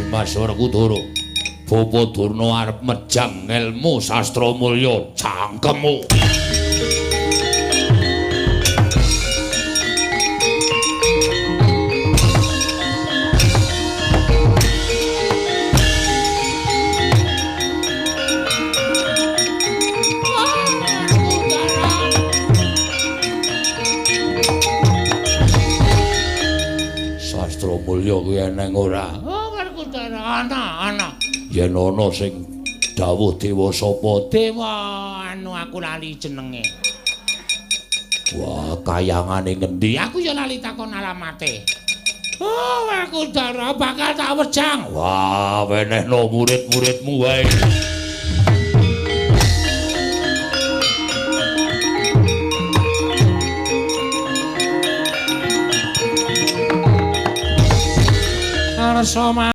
Dimas Werkudara. Bapa Durna arep mejang ngelmu sastra mulya cangkemmu. Sastra mulya kuwi eneng ora? Oh, Werkudara, ana, ana. Yen ana sing dawuh dewa sapa? Dewa anu aku lali jenenge. Wah, kayangane ngendi? Aku ya lali takon alamate. Oh, Werkudara bakal tak wejang. Wah, wenehno murid-muridmu wae. Arsa.